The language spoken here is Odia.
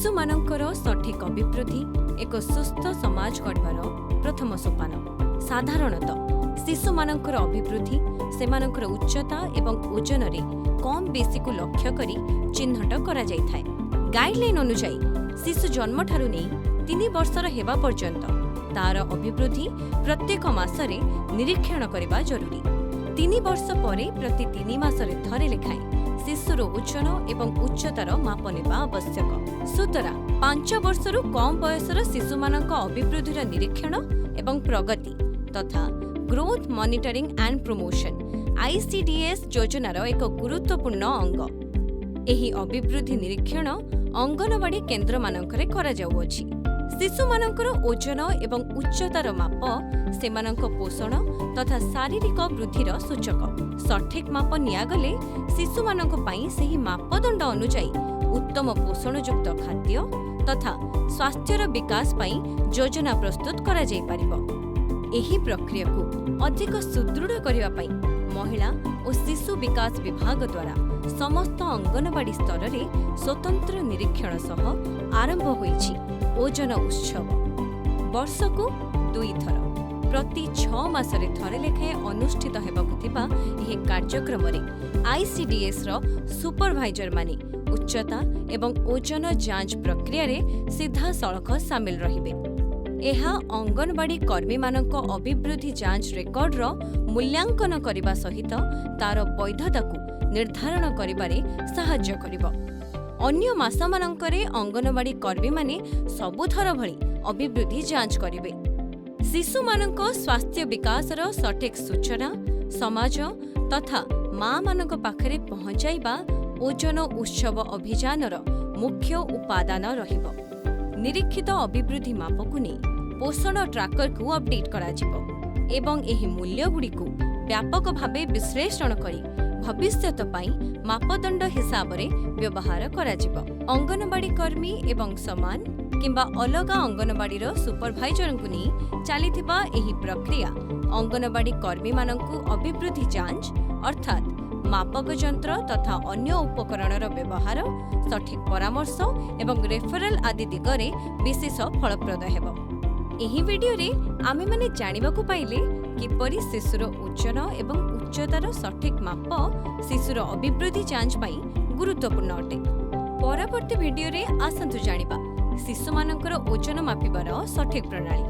ଶିଶୁମାନଙ୍କର ସଠିକ୍ ଅଭିବୃଦ୍ଧି ଏକ ସୁସ୍ଥ ସମାଜ ଗଢ଼ିବାର ପ୍ରଥମ ସୋପାନ। ସାଧାରଣତଃ ଶିଶୁମାନଙ୍କର ଅଭିବୃଦ୍ଧି ସେମାନଙ୍କର ଉଚ୍ଚତା ଏବଂ ଓଜନରେ କମ୍ ବେଶୀକୁ ଲକ୍ଷ୍ୟ କରି ଚିହ୍ନଟ କରାଯାଇଥାଏ। ଗାଇଡଲାଇନ୍ ଅନୁଯାୟୀ ଶିଶୁ ଜନ୍ମଠାରୁ ନେଇ 3 ବର୍ଷର ହେବା ପର୍ଯ୍ୟନ୍ତ ତାର ଅଭିବୃଦ୍ଧି ପ୍ରତ୍ୟେକ ମାସରେ ନିରୀକ୍ଷଣ କରିବା ଜରୁରୀ। 3 ବର୍ଷ ପରେ ପ୍ରତି 3 ମାସରେ ଥରେ ଲେଖାଏଁ ଶିଶୁର ଓଜନ ଏବଂ ଉଚ୍ଚତାର ମାପ ନେବା ଆବଶ୍ୟକ। ସୁତରାଂ, 5 ବର୍ଷରୁ କମ୍ ବୟସର ଶିଶୁମାନଙ୍କ ଅଭିବୃଦ୍ଧିର ନିରୀକ୍ଷଣ ଏବଂ ପ୍ରଗତି ତଥା growth monitoring and promotion ICDS ଯୋଜନାର ଏକ ଗୁରୁତ୍ୱପୂର୍ଣ୍ଣ ଅଙ୍ଗ। ଏହି ଅଭିବୃଦ୍ଧି ନିରୀକ୍ଷଣ ଅଙ୍ଗନବାଡି କେନ୍ଦ୍ରମାନଙ୍କରେ କରାଯାଉଅଛି। ଶିଶୁମାନଙ୍କର ଓଜନ ଏବଂ ଉଚ୍ଚତାର ମାପ ସେମାନଙ୍କ ପୋଷଣ ତଥା ଶାରୀରିକ ବୃଦ୍ଧିର ସୂଚକ। ସଠିକ୍ ମାପ ନିଆଗଲେ ଶିଶୁମାନଙ୍କ ପାଇଁ ସେହି ମାପଦଣ୍ଡ ଅନୁଯାୟୀ ଉତ୍ତମ ପୋଷଣଯୁକ୍ତ ଖାଦ୍ୟ ତଥା ସ୍ୱାସ୍ଥ୍ୟର ବିକାଶ ପାଇଁ ଯୋଜନା ପ୍ରସ୍ତୁତ କରାଯାଇପାରିବ। ଏହି ପ୍ରକ୍ରିୟାକୁ ଅଧିକ ସୁଦୃଢ଼ କରିବା ପାଇଁ ମହିଳା ଓ ଶିଶୁ ବିକାଶ ବିଭାଗ ଦ୍ୱାରା ସମସ୍ତ ଅଙ୍ଗନବାଡି ସ୍ତରରେ ସ୍ୱତନ୍ତ୍ର ନିରୀକ୍ଷଣ ସହ ଆରମ୍ଭ ହୋଇଛି ଓଜନ ଉତ୍ସବ। ବର୍ଷକୁ ଦୁଇଥର, ପ୍ରତି 6 ମାସରେ ଥରେ ଲେଖାଏଁ ଅନୁଷ୍ଠିତ ହେବାକୁ ଥିବା ଏହି କାର୍ଯ୍ୟକ୍ରମରେ ଆଇସିଡିଏସ୍ର ସୁପରଭାଇଜରମାନେ ଉଚ୍ଚତା ଏବଂ ଓଜନ ଯାଞ୍ଚ ପ୍ରକ୍ରିୟାରେ ସିଧାସଳଖ ସାମିଲ ରହିବେ। ଏହା ଅଙ୍ଗନବାଡି କର୍ମୀମାନଙ୍କ ଅଭିବୃଦ୍ଧି ଯାଞ୍ଚ ରେକର୍ଡର ମୂଲ୍ୟାଙ୍କନ କରିବା ସହିତ ତାର ବୈଧତାକୁ ନିର୍ଦ୍ଧାରଣ କରିବାରେ ସାହାଯ୍ୟ କରିବ। ଅନ୍ୟ ମାସମାନଙ୍କରେ ଅଙ୍ଗନବାଡି କର୍ମୀମାନେ ସବୁଥର ଭଳି ଅଭିବୃଦ୍ଧି ଯାଞ୍ଚ କରିବେ। ଶିଶୁମାନଙ୍କ ସ୍ୱାସ୍ଥ୍ୟ ବିକାଶର ସଠିକ୍ ସୂଚନା ସମାଜ ତଥା ମାଆମାନଙ୍କ ପାଖରେ ପହଞ୍ଚାଇବା ଓଜନ ଉତ୍ସବ ଅଭିଯାନର ମୁଖ୍ୟ ଉପାଦାନ ରହିବ। ନିରୀକ୍ଷିତ ଅଭିବୃଦ୍ଧି ମାପକୁ ନେଇ ପୋଷଣ ଟ୍ରାକରକୁ ଅପଡେଟ୍ କରାଯିବ ଏବଂ ଏହି ମୂଲ୍ୟଗୁଡ଼ିକୁ ବ୍ୟାପକ ଭାବେ ବିଶ୍ଳେଷଣ କରି ଭବିଷ୍ୟତ ପାଇଁ ମାପଦଣ୍ଡ ହିସାବରେ ବ୍ୟବହାର କରାଯିବ। ଅଙ୍ଗନବାଡି କର୍ମୀ ଏବଂ ସମାନ କିମ୍ବା ଅଲଗା ଅଙ୍ଗନବାଡିର ସୁପରଭାଇଜରଙ୍କୁ ନେଇ ଚାଲିଥିବା ଏହି ପ୍ରକ୍ରିୟା ଅଙ୍ଗନବାଡି କର୍ମୀମାନଙ୍କୁ ଅଭିବୃଦ୍ଧି ଯାଞ୍ଚ, ଅର୍ଥାତ୍ ମାପକ ଯନ୍ତ୍ର ତଥା ଅନ୍ୟ ଉପକରଣର ବ୍ୟବହାର, ସଠିକ୍ ପରାମର୍ଶ ଏବଂ ରେଫରାଲ ଆଦି ଦିଗରେ ବିଶେଷ ଫଳପ୍ରଦ ହେବ। ଏହି ଭିଡିଓରେ ଆମେମାନେ ଜାଣିବାକୁ ପାଇଲେ କିପରି ଶିଶୁର ଓଜନ ଏବଂ ଉଚ୍ଚତାର ସଠିକ୍ ମାପ ଶିଶୁର ଅଭିବୃଦ୍ଧି ଯାଞ୍ଚ ପାଇଁ ଗୁରୁତ୍ୱପୂର୍ଣ୍ଣ ଅଟେ। ପରବର୍ତ୍ତୀ ଭିଡିଓରେ ଆସନ୍ତୁ ଜାଣିବା ଶିଶୁମାନଙ୍କର ଓଜନ ମାପିବାର ସଠିକ୍ ପ୍ରଣାଳୀ।